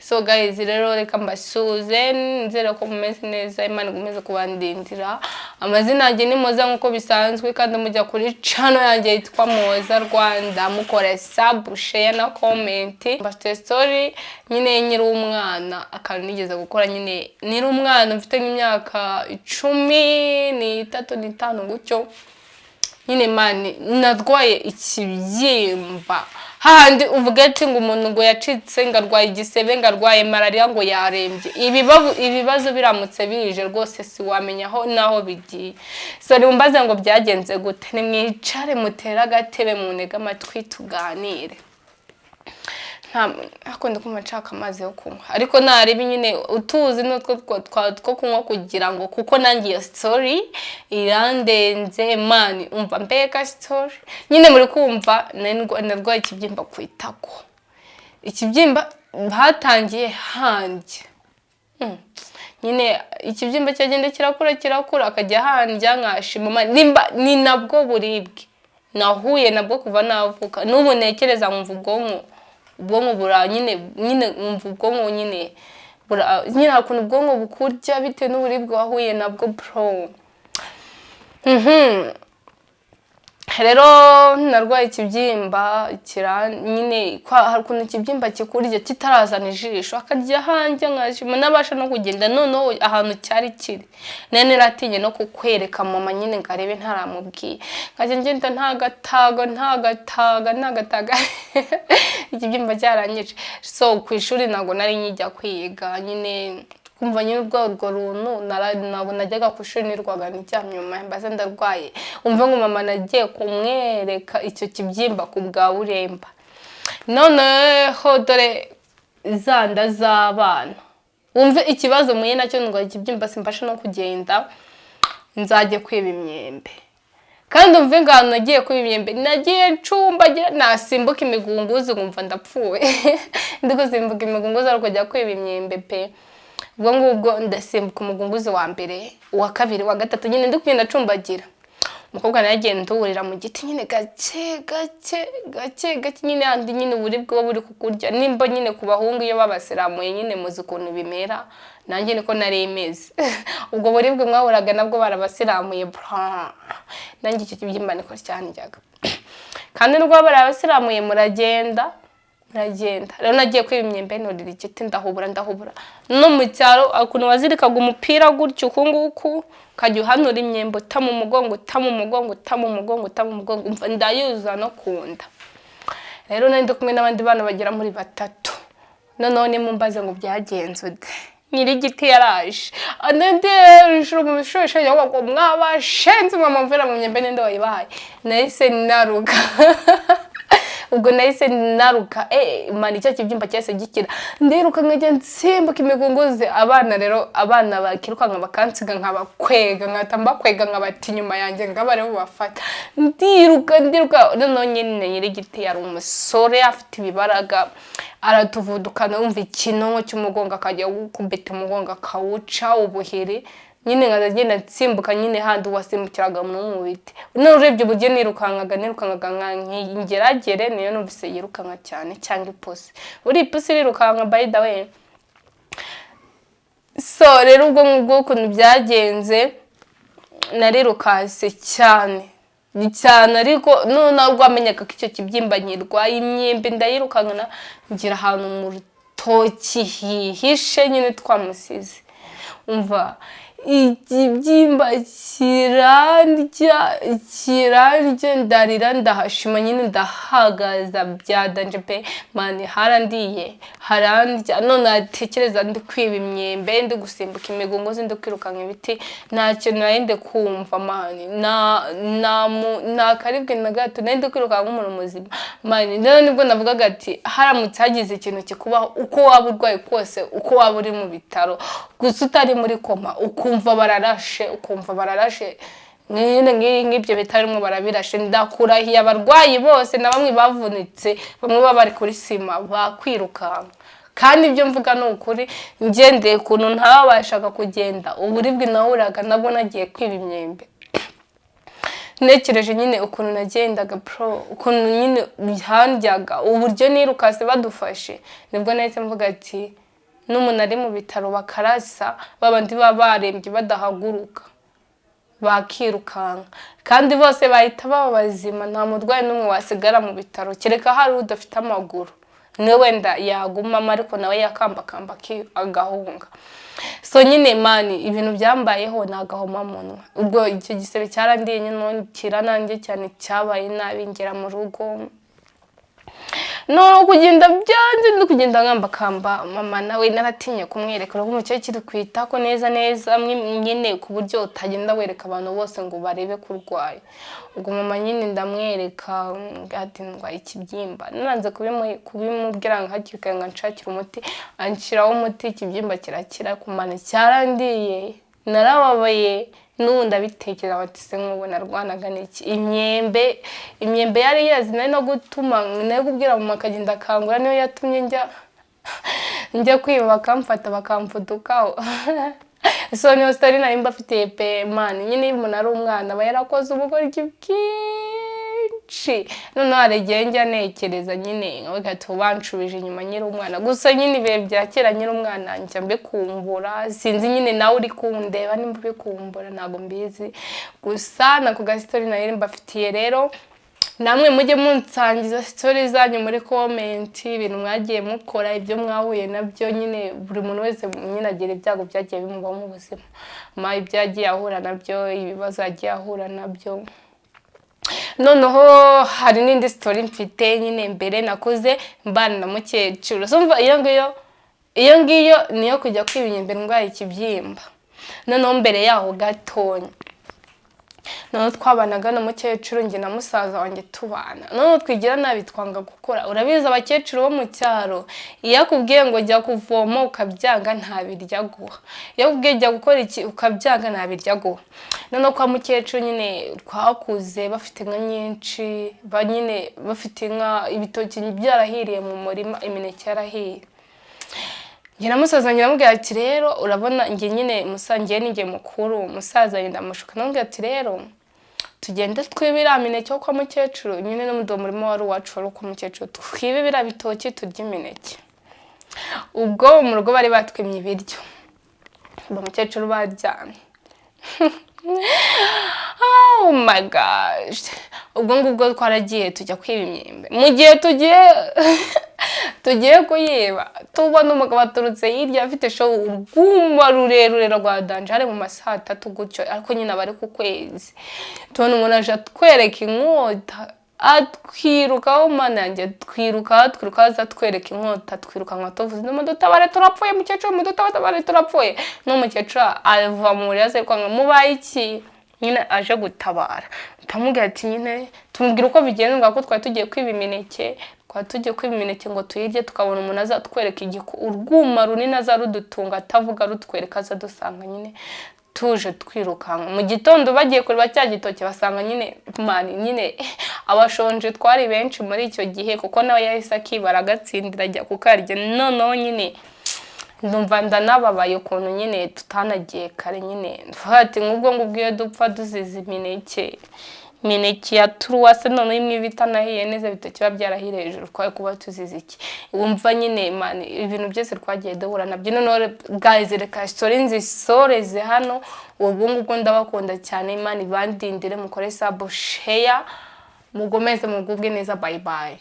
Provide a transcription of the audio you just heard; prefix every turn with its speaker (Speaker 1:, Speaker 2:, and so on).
Speaker 1: So guys, rero reka mbasuhuze, nizere ko mumeze neza, Imana ikomeze kubandindira. Amazina yanjye ni Moza nk'uko bisanzwe, kandi mujya kuri channel yanjye yitwa Moza Rwanda, mukore sub, share na comment. Mbafite story nyine nkiri umwana, akantu nigeze gukora nyine niri umwana, mfite nk'imyaka 13, 5 gutyo nyine. Man, narwaye ikibyimba, hahandi uvuga ati ngo umuntu ngo yacitse, ngo arwaye igisebe, ngo arwaye malariya, ngo yarembye. Ibibazo biramutse bije rwose si wamenya aho n'aho bigiye. So nimumbaze ngo byagenze gute, nimwicare mutere agatebe muntege amatwi tuganire. Nta akunda kumva nshaka amazi yo kunywa, ariko nareba nyine utuzi n'utwo two kunywa kugira ngo, kuko nanjye iyo story irandenze. Man, umva mbega story nyine, muri kumva narwaye ikibyimba ku itako. Ikibyimba hatangiye handya. Nyine ikibyimba kiragenda kirakura kirakura, akajya handya nkashima. Man, nimba ni nabwo buribwe nahuye nabwo kuva navuka, n'ubu ntekereza nkumva ubwonko bura nyine nkumva ubwonko nyine bura nyine, hari ukuntu ubwonko bukurya bitewe n'uburibwe wahuye nabwo, bro. Rero narwaye ikibyimba kira nyine hari ukuntu ikibyimba kikurya kitarazana ijisho, akarya hanjye nkashima nabasha no kugenda. Noneho ahantu cyari kiri nari naratinye no kukwereka mama nyine ngo arebe, ntaramubwiye, nkajya ngenda ntagataga ntagataga ntagataga, ikibyimba cyaranyije. So ku ishuri ntabwo nari nkijya kwiga nyine, kumva nyine ubwo urwo runtu ntabwo najyaga ku ishuri, nirwaga ndyamye. Nyuma mbaze ndarwaye, umve ngo mama nagiye kumwereka icyo kibyimba ku bwa buremba. Noneho dore za nda z'abana, wumve ikibazo muye nacyo, ndwaye ikibyimba simbasha no kugenda, nzajye kwiba imyembe. Kandi umve ngo ahantu nagiye kwiba imyembe, nagiye ncumbagira, nasimbuka imigunguzi nkumva ndapfuye, ndi gusimbuka imigunguzi ari kujya kwiba imyembe pe. Ubwo ngubwo ndasimbuka umugunguzi wa mbere, uwa kabiri, uwa gatatu, nyine ndi kugenda ncumbagira. Umukobwa nawe agenda ndurira mu giti nyine gake gake gake gake nyine, handi nyine uburibwe buba buri kukurya. Nimba nyine ku bahungu iyo babasiramuye nyine muzi ukuntu bimera, nanjye niko nari imeze. Ubwo buribwe mwahuraga nabwo barabasiramuye bra, nanjye icyo kibyimba niko cyandyaga. Kandi nubwo barabasiramuye, muragenda muragenda. Rero nagiye kwiba imyembe, nurira igiti, ndahubura ndahubura. No mu cyaro ukuntu wazirikaga umupira gutyo uku nguku, ukajya uhanura imyembe uta mu mugongo, uta mu mugongo, uta mu mugongo, uta mu mugongo, umva ndayuzuza no ku nda. Rero nari ndi kumwe n'abandi bana bagera muri batatu. Noneho nimumbaze ngo byagenze ute, nyir'igiti yaraje anendejuru mu bishusho ngo mwabashenze mwamumvira mu myembe, ninde wayibahaye? Nahise naruka, ubwo nahise naruka, man, icyo kibyimba cyahise gikira. Ndiruka nkajya nsimbuka imigunguzi. Abana rero, abana bakirukanka bakansiga, nkabakwega, nkahita mbakwega, nkabata inyuma yanjye ngo aribo bafata. Ndiruka ndiruka, noneho nyine nyir'igiti yari umusore afite ibibaraga, aratuvudukana, wumva ikinonko cy'umugongo, akajya gukubita umugongo akawuca ubuhiri nyine. Nkaza ngenda nsimbuka nyine handi wasimbukiraga mu biti. None urebye uburyo nirukankaga, nirukankaga nka ngeragere, niyo numvise yirukanka cyane, cyangwa ipusi. Buriya ipusi irirukanka, by the way. So rero ubwo ngubwo ukuntu byagenze, narirukase cyane cyane, ariko nubwo wamenyaga ko icyo kibyimba nkirwaye, imyembe ndayirukankana ngira ahantu mu rutoki hihishe nyine twamusize. Umva, ikibyimba kirandya kirandya, ndarira, ndahashima nyine, ndahagaza bya danger pe. Man, harandiye harandya. None natekereza ndi kwiba imyembe, ndi gusimbuka imigunguzi, ndi kwirukanka ibiti, nta kintu nari ndi kumva, man, nta karibwe na gato, nari ndi kwirukanka nk'umuntu muzima, man. Rero nibwo navugaga ati haramutse hagize ikintu kikubaho, uko waba urwaye kose, uko waba uri mu bitaro gusa utari muri koma, ukumva bararashe, ukumva bararashe nyine nk'ibyo bitarimo barabirashe, ndakurahiye abarwayi bose na bamwe bavunitse, bamwe baba bari kuri sima, bakwirukanka. Kandi ibyo mvuga ni ukuri, ngendeye ukuntu ntabashaga kugenda, uburibwe nahuraga nabwo nagiye kwiba imyembe, ntekereje nyine ukuntu nagendaga pro, ukuntu nyine handyaga, uburyo nirukase badufashe, nibwo nahise mvuga ati N'umuntu ari mu bitaro bakarasa, babandi baba barembye badahaguruka bakirukanka, kandi bose bahita baba bazima. Nta murwayi n'umwe wasigara mu bitaro, kereka hari udafite amaguru, niwe wenda yagumamo, ariko nawe yakambakamba agahunga. So nyine man, ibintu byambayeho ni agahomamunwa. Ubwo icyo gisebe cyarandiye nyine, kiranange cyane, cyabaye nabi. Ngera mu rugo no kugenda byanze, ndi kugenda nkambakamba. Mama nawe naratinye kumwereka. Urabona umukecuru kwitako neza neza nyine, ku buryo utagenda wereka abantu bose ngo barebe ko urwaye. Ubwo mama nyine ndamwereka, ati: "Ndwaye ikibyimba." Naranze kubimubwira ngo hakiri kare ngo anshakire umuti. Anshyiraho umuti, ikibyimba kirakira. Kumana cyarandiye, narababaye. N'ubu ndabitekereza, bati: "Se nk'ubu narwanaga n'iki?" Imyembe yari yeze, nari no gutuma, nari kubwira mama akagenda akangura, niyo yatumye njya kwiba, bakamfata bakamfudukaho. So niyo story nari mbafitiye pe. Man, nyine iyo umuntu ari umwana aba yarakoze ubugoryi bwinshi. Noneho hari igihe njya ntekereza nyine nkavuga ati: "Banshubije inyuma nkiri umwana." Gusa nyine ibihe bya kera nkiri umwana njya mbikumbura. Sinzi nyine nawe uri kundeba nimba ubikumbura, ntabwo mbizi. Gusa nako ga story nari mbafitiye. Rero namwe mujye munsangiza story zanyu muri comment, ibintu mwagiye mukora, ibyo mwahuye nabyo. Nyine buri muntu wese nyine agira ibyago byagiye bimubaho mu buzima, ma ibyo yagiye ahura nabyo, ibibazo yagiye ahura nabyo. Noneho hari n'indi story mfite nyine. Mbere nakuze mbana na mukecuru. So umva, iyo ngiyo niyo kujya kwiba imyembe ndwaye ikibyimba. Noneho mbere yaho gatonya, noneho twabanaga na mukecuru, njye na musaza wanjye tubana. Noneho twigira nabi, twanga gukora. Urabizi abakecuru bo mu cyaro, iyo akubwiye ngo jya kuvoma ukabyanga, ntabirya aguha. Iyo akubwiye jya gukora iki ukabyanga, ntabirya aguha. Noneho kwa mukecuru nyine twakuze bafite inka nyinshi, ba nyine bafite inka, ibitoki byarahiriye mu murima, imineke yarahiye. Njye na musaza wanjye ndamubwira ati: "Rero urabona njye nyine njye ni njye mukuru, musaza wanjye ndamushuka." Ndamubwira ati: "Rero tugende twibe iriya mineke yo kwa mukecuru." Nyine no muri uwo murima wari uwacu, wari ukwa mukecuru. Twibe biriya bitoki, turye imineke. Ubwo mu rugo bari batwimye ibiryo, ba mukecuru baryamye. Oh my gosh! Ubwo ngubwo twaragiye tujya kwiba imyembe. Mu gihe tugiye kuyiba, tubona umugabo aturutse hirya afite show, urwuma rurerure rwa danger. Hari mu ma 3:00 gutyo, ariko nyine aba ari ku kwezi. Tubona umuntu aje atwereka inkota, atwirukaho. Mana yanjye, twirukaho, twirukaho, aza atwereka inkota, twirukanka tuvuze: "Mudutabare, turapfuye! Mukecuru, mudutabare, turapfuye!" N'umukecuru ava mu buriri aze kwanga: "Mubaye iki?" Nyine aje gutabara. Turamubwira ati nyine, tumubwira uko bigenda, ko twari tugiye kwiba imineke, twari tugiye kwiba imineke ngo tuyirye, tukabona umuntu aza atwereka urwuma runini, aza rudutunga atavuga, rutwereka, aza dusanga nyine tuje twirukanka. Mu gitondo bagiye kureba cya gitoki, basanga nyine, man, nyine abashonje twari benshi muri icyo gihe, kuko nawe yahise akibara agatsindira ajya kukarya. Noneho nyine ndumva ndanababaye ukuntu nyine tutanagiye kare. Nyine ati: "Nk'ubwo ngubwo iyo dupfa duzize imineke ya turuwase, noneho imwe iba itanahiye neza, ibitoki biba byarahiriye hejuru, twari kuba tuzize iki?" Wumva nyine man, ibintu byose twagiye duhura nabyo. Noneho guys, reka story nzisoreze hano. Ubwo ngubwo ndabakunda cyane, Imana ibandindire. Mukore sub, share, mugomeze mugubwe neza. Bye bye.